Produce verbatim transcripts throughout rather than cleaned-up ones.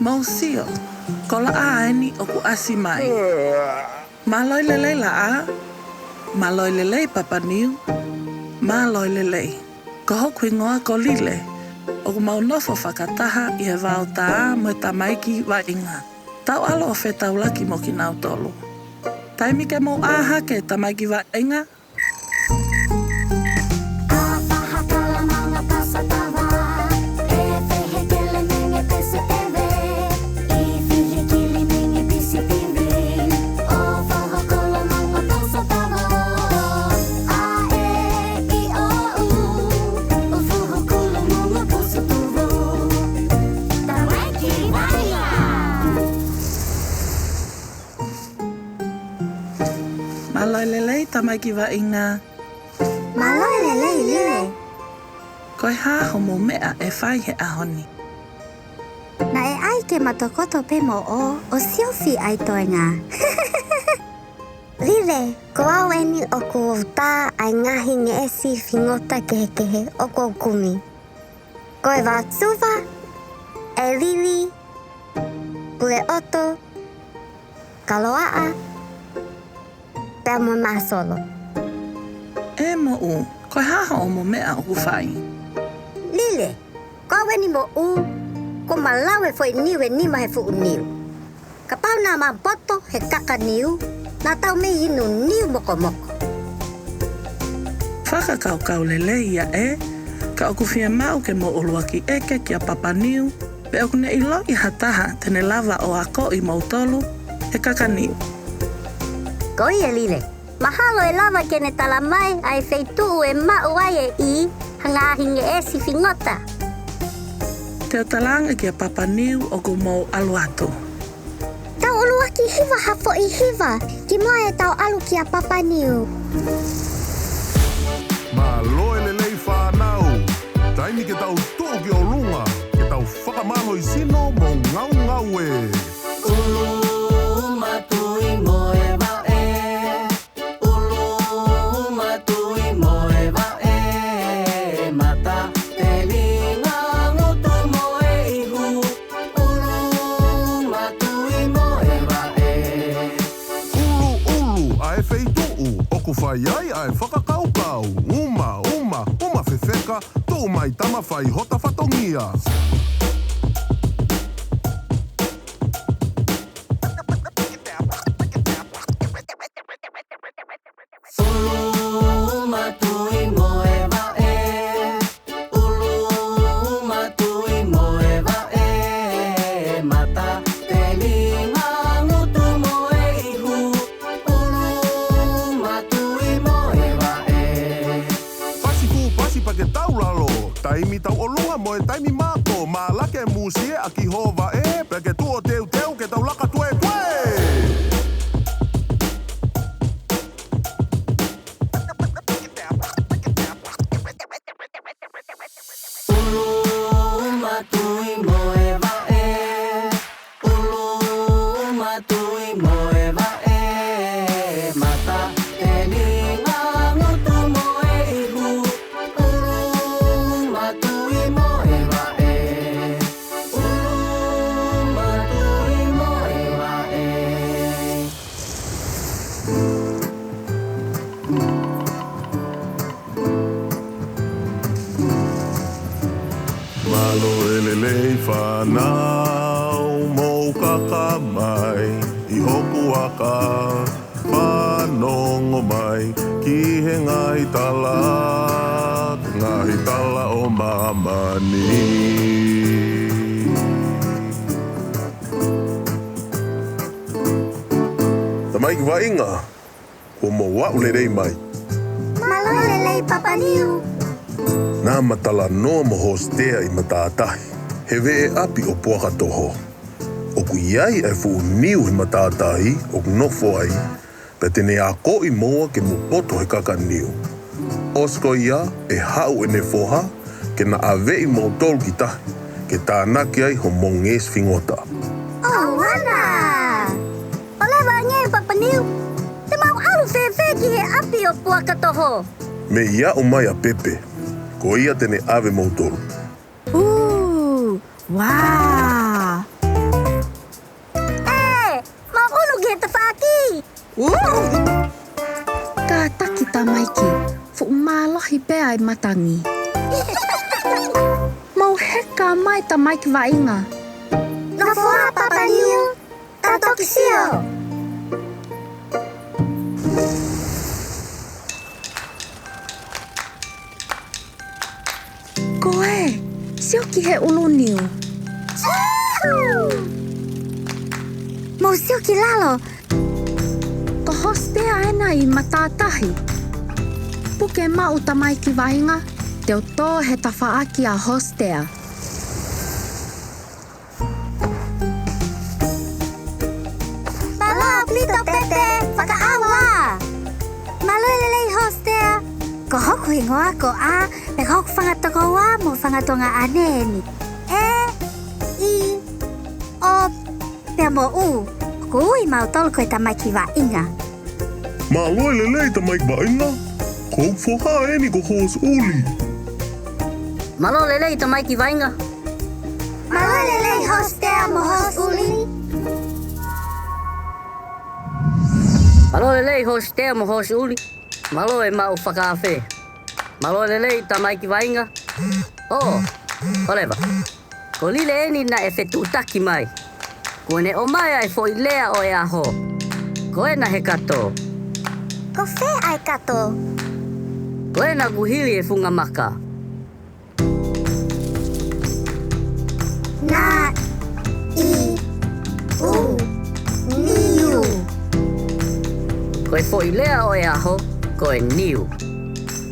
Mou sio, ko Laʻā eni ʻoku ʻasi mai. Mālō e lelei Laʻā. Mālō e lelei Papaniu. Mālō e lelei. Ko hoku hingoa ko Lile. ʻOku mau nofo fakataha ʻi he vaotā mo e tamaiki vaʻinga. Tau ʻalu ʻo fetaulaki mo kinautolu. Taimi ke mou ʻā hake tamaiki vaʻinga. ʻA Faha Kalamanga Pasatava, ʻe Fehe Kelemenge Pesiteve, ʻi Fihi Kilimenge Pisitivi, ʻo Faha Kalamanga Pasatava, ʻa e ʻi ʻo u, ʻo Fuhu Kulumunga Pusutuvu, tamaiki vaʻinga. Mālō e lelei tamaiki vaʻinga. Mālō e lelei Lile. Ko e hā hoʻomou meʻa ʻe fai he ʻaho ni? Naʻe ʻai ke ma tokoto pē mo ʻo, ʻo siofi ʻa e toenga. Lile, ko au eni ʻoku ou tā ʻa e ngaahi ngeʻesi fingota kehekehe ʻoku ou kumi. Ko e vāsuva, ʻelili, puleʻoto, kaloaʻa, pea mo māsolo. ʻE moʻu, ko e hā hoʻomou meʻa ʻoku fai? Lile, ko au eni moʻu, ʻoku ma lau e foʻi niu ʻe nima he fuʻu niu. Kapau naʻa ma poto he kaka niu, naʻa tau mei inu niu mokomoko. Fakakaukau lelei ia ē, ka ʻoku fiemaʻu ke mou ʻuluaki ʻeke kia Papaniu, pe ʻoku ne ʻiloʻi ha taha te ne lava ʻo akoʻi moutolu he kaka niu. Ko ia Lile, mahalo ʻe lava ke ne talamai ʻa e feituʻu ʻe maʻu ai e ʻī ha ngaahi ngeʻesi fingota. Te u talaange kia Papaniu ʻoku mou ʻalu atu. Tau ʻuluaki hiva ha foʻi hiva, kimuʻa ʻetau ʻalu kia Papaniu. Mālō e lelei fānau. Taimi ke tau tuʻu ki ʻolunga, ke tau fakamālohisino mo ngaungaue. ʻUlu, uma, tui mo e vaʻe. ʻUlu, uma, tui mo e vaʻe. Mata, telinga, ngutu mo e ihu. ʻUlu, uma, tui mo e vaʻe. ʻUlu, ʻulu, ʻa e feituʻu ʻoku fai ai ʻa e fakakaukau. Uma, uma, uma fefeka, tuʻu mai tama fai hota fatongia. ʻUlu, uma, tui mo e vaʻe. ʻUlu, uma, tui mo e vaʻe. Mata, telinga, ngutu mo e ihu. ʻUlu, uma, tui mo e vaʻe. Pasi fuʻu pasi pea ke tau lalo. Taimi tau ʻolunga mo e taimi mako. Mālake musie ʻaki ho vaʻe. Pea ke tuʻu ʻo teuteu ke tau laka tuetue. ʻUlu, uma, tui mo e vaʻe. ʻUlu, uma, tui mo e vaʻe. Mata, telinga, ngutu mo e ihu. ʻUlu, uma, tui mo e vaʻe. ʻUlu, uma, tui mo e vaʻe. Mālō e lelei fānau, mou kaka mai ʻi hoku aka, fanongo mai ki he ngaahi tala, ngaahi tala ʻo māmani. Tamaiki vaʻinga, kuo mou aʻu lelei mai. Mālō e lelei Papaniu. Naʻa ma talanoa mo Hositea ʻi matātahi, he veʻe ʻapi ʻo Puakatoho. ʻOku ʻi ai ʻa e fuʻu niu he matātahi ʻoku nofo ai, pea te ne akoʻi moua ke mo poto he kaka niu. ʻOsi ko ia, ʻe haʻu ʻene foha, ke na ʻaveʻi moutolu ki tahi, ke tānaki ai homou ngeʻesi fingota. ʻOuana! ʻOleva ange Papaniu, te mau ʻalu fēfē ki he ʻapi ʻo Puakatoho? Mei aʻu mai ʻa Pepe, ko ia te ne ʻave moutolu. Ū, uā! ʻa e matangi. Mou heka mai tamaiki vaʻinga. Nofo ā Papa Niu, tau toki sio. Ko ē, sio ki he ʻulu niu. Mou sio ki lalo. Ko Hositea ena ʻi matātahi. Puke maʻu tamaiki vaʻinga, te u tō he tafaʻaki ʻa Hositea. Mālō ʻaupito Pepe, fakaʻauha. Mālō e lelei Hositea. Ko hoku hingoa ko ʻA, pea ko hoku fanga tokoua mo fanga tuongaʻane eni. E, I, O, pea mo U. ʻOku ui mautolu ko e tamaiki vaʻinga. Mālō e lelei tamaiki vaʻinga. Ko hoku foha eni ko Hosiʻuli. Mālō e lelei tamaiki vaʻinga. Mālō e lelei Hositea mo Hosiʻuli. Mālō e lelei Hositea mo Hosiʻuli. Mālō e maʻu fakaafe. Mālō e lelei tamaiki vaʻinga. ʻŌ, ʻoleva. Ko Lile eni naʻe fetuʻutaki mai. Kuo ne ʻomai ʻa e foʻi lea ʻo e ʻaho. Ko ena he kato. Ko fē ʻa e kato? Ko ena ʻoku hili e funga maka. N, I, U, niu. Ko e foʻi lea ʻo e ʻaho, ko e niu.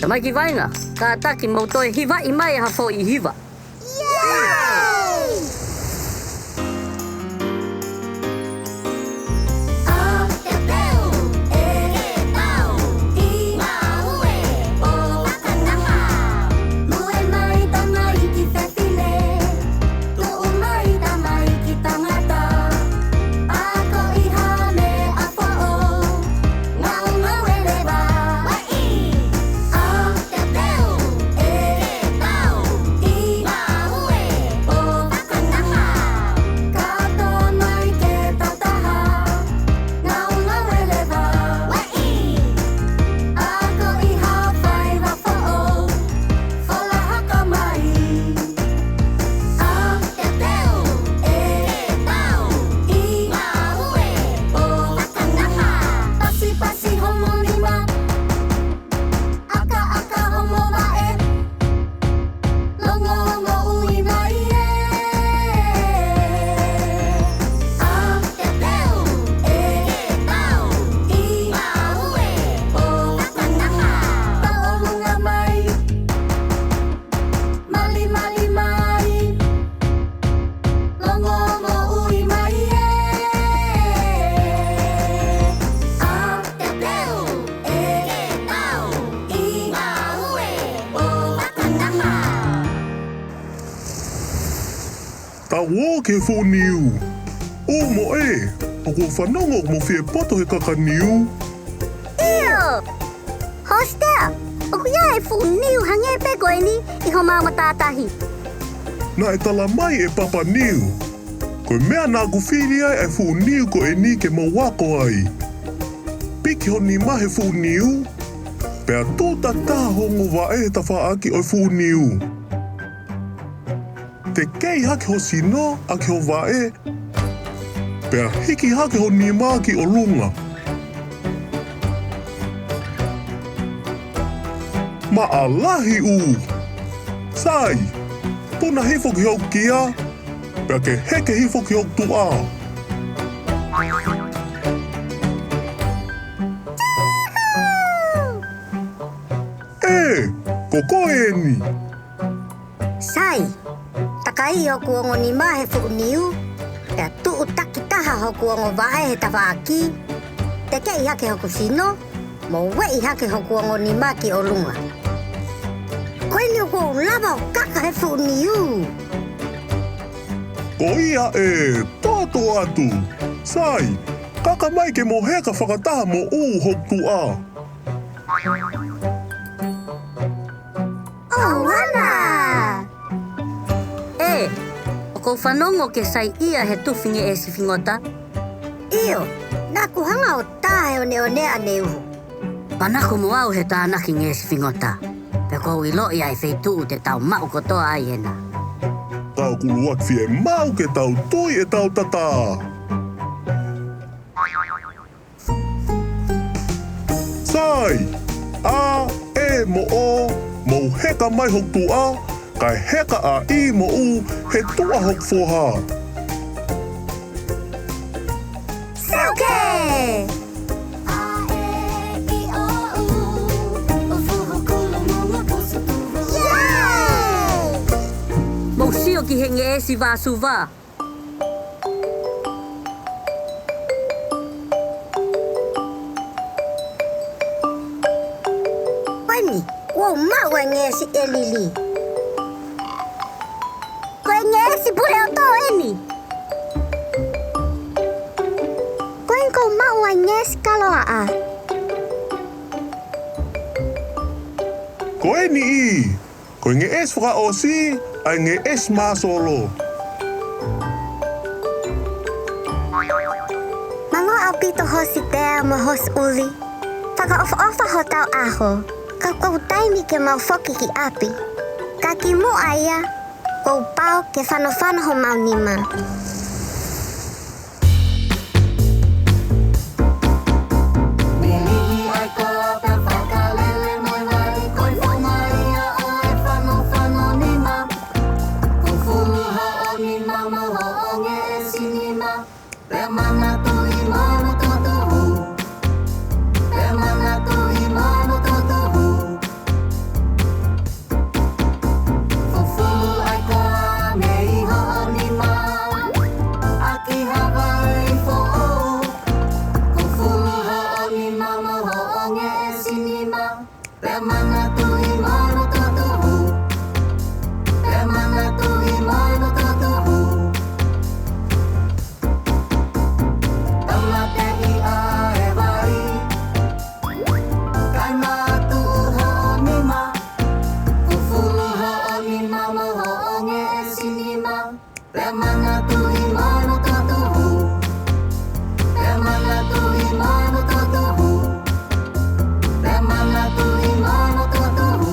Tamaiki vaʻinga, kātaki mou toe hivaʻi mai ha foʻi hiva. Yay! Te teu, e tau, ʻi maue, ʻo fakataha. Kato mai ke tau taha, ngaungaue leva. Ueʻi. Ako ʻi ha faiva foʻou, fola hoko mai. ʻA te teu, e tau, ʻi maue, ʻo fakataha. Pasipasi homo nima. ʻAkaʻaka homo vaʻe, longoongo ui mai ē. ʻA te teu, e tau, ʻi maue, ʻo fakataha. Tō ʻolunga mai, malimali mai, longoongo ui mai ē. ʻA te teu, e tau, ʻi maue, ʻo fakataha. Tau ō ki he fuʻu niu. ʻŌ mo ē, ʻoku ou fanongo ʻoku mou fie poto he kaka niu. ʻIo! Hositea, ʻoku ʻi ai e fuʻu niu hangē pē ko eni ʻi homau matātahi. Naʻe tala mai ʻe Papa Niu, ko e meʻa naʻa ku fili ai ʻa e fuʻu niu ko eni ke mou ako ai. Piki ho nima he fuʻu niu, pea tuʻu takitaha ho ongo vaʻe he tafaʻaki ʻo e fuʻu niu. Tekeʻi hake ho sino ʻaki ho vaʻe, pea hiki hake ho nima ki ʻolunga. Maʻa lahi ʻū. Sai, puna hifo ki hoku kia, pea ke heke hifo ki hoku tuʻa. Ē, ko koe eni. Sai, takaiʻi hoku ongo nima he fuʻu niu, pea tuʻu takitaha hoku ongo vaʻe he tafaʻaki, tekeʻi hake hoku sino, mo ueʻi hake hoku ongo nima ki ʻolunga. Ko eni ʻoku ou lava ʻo kaka he fuʻu niu. Ko ia ē, tōtō atu. Sai, kaka mai ke mo heka fakataha mo ʻū hoku tuʻa. ʻOuana! Ē, ʻoku ou fanongo ke saiʻia he tufi ngeʻesi fingota? ʻIo, naʻa ku hanga ʻo tā he oneone ʻaneuhu. Manako mo au he tānaki ngeʻesi fingota. Pe ʻOku ou ʻiloʻi ʻa e feituʻu te tau maʻu kotoa ai ena. Ka ʻoku ʻuluaki fiemaʻu ke tau tui ʻetau tatā. Sai, A, E mo O, mou heka mai hoku tuʻa, kae heka ʻa I mo U he tuʻa hoku foha. Sauke! A, E, I, O, U, ʻufuhu kulumunga pusu tuhu. Yay! Mou sio ki he ngeʻesi vāsuva. Ko eni, kuo u maʻu ʻa e ngeʻesi ʻelili. Ko e ngeʻesi puleʻoto eni. Ko eni kuo u maʻu ʻa e ngeʻesi kaloaʻa. Ko eni ʻi. Ko e ngeʻesi fakaʻosi, ʻa e ngeʻesi māsolo. Mālō ʻaupito Hōsitea mo Hōsʻuli. Fakaʻofoʻofa hotau ʻaho, ka kuo taimi ke mau foki ki ʻapi. Ka kimuʻa ia, kuo pau ke fanofano homau nima. Liliʻi ai koa pea fakalele mai ai, ko e fōnga ia ʻo e fanofano nima. Kufulu hoʻo nima mo hoʻo ngeʻesi nima. Pea manatuʻi mo e motu tuhu. Pea manatuʻi mo e motu tuhu. Fufulu ai koa mei hoʻo nima. ʻAki ha vai foʻou. Kufulu hoʻo nima mo hoʻo ngeʻesi nima. Pea manatuʻi mo e motu tuhu. Pea manatuʻi mo e motu tuhu. Tāmateʻi ʻa e vai. Kae matuʻu hoʻo nima. Fufulu hoʻo nima mo hoʻo ngeʻesi nima. Pea manatuʻi mo e motu tuhu. Pea manatuʻi mo e motu tuhu. Pea manatuʻi mo e motu tuhu.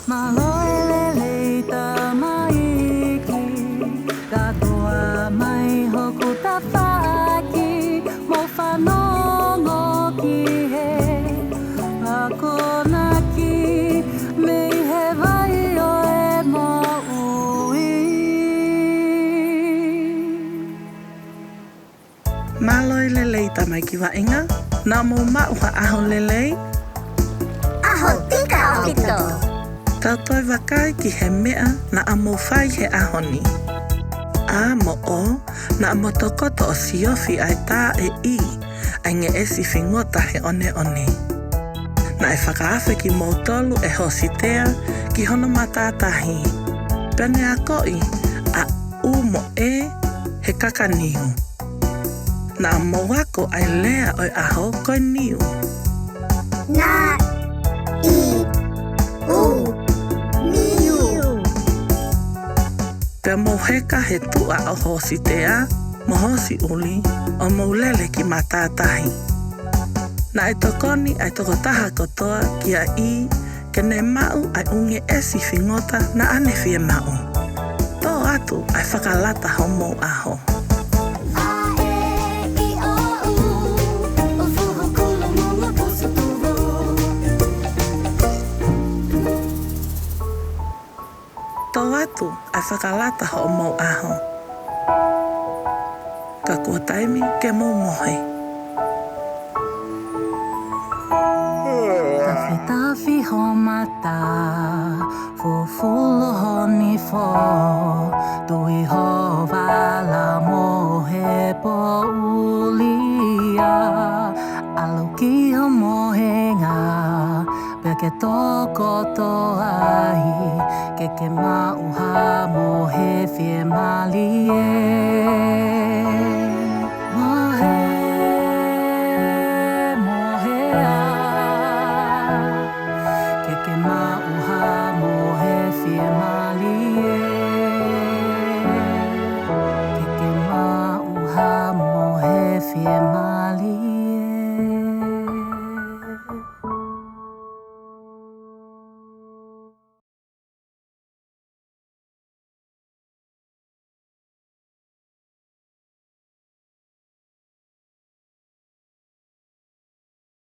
Mālō e lelei tamaiki, kātoa mai hoku tafaʻaki, mou fanongo ki he akonaki, mei he vai ʻo e moʻui. Mālō e lelei tamaiki vaʻinga, naʻa mou maʻu ha ʻaho lelei. ʻAho tika ʻaupito. Tau toe vakai ki he meʻa naʻa mou fai he ʻaho ni. A mo O, naʻa mou tokoto ʻo siofi ʻa e tā ʻe I, ʻa e ngeʻesi fingota he ʻoneʻone. Naʻe fakaafe kimoutolu ʻe Hōsitea ki hono matātahi. Pea ne akoʻi ʻa U mo E he kaka niu. Naʻa mou ako ʻa e lea ʻo e ʻaho ko e niu. N, I, U, niu. Pea mou heka he tuʻa ʻo Hōsitea mo Hōsiʻuli ʻo mou lele ki matātahi. Naʻe tokoni ʻa e tokotaha kotoa kia I ke ne maʻu ʻa e ʻū ngeʻesi fingota naʻa ne fiemaʻu. Tō atu ʻa e fakalata homou ʻaho. A, E, I, O, U, ʻufuhu kulumunga pusu tuhu. Tō atu ʻa e fakalata hoʻomou ʻaho. Ka kuo taimi ke mou mohe. Tafitafi ho mata, fufulu ho nifo, tui ho vala mo he poʻuli ia, ʻalu ki ho mohenga, pea ke tokoto ai, ke ke maʻu ha mohe fiemālie. Mohe, mohe ā, ke ke maʻu ha mohe fiemālie. Ke ke maʻu ha mohe fiemālie.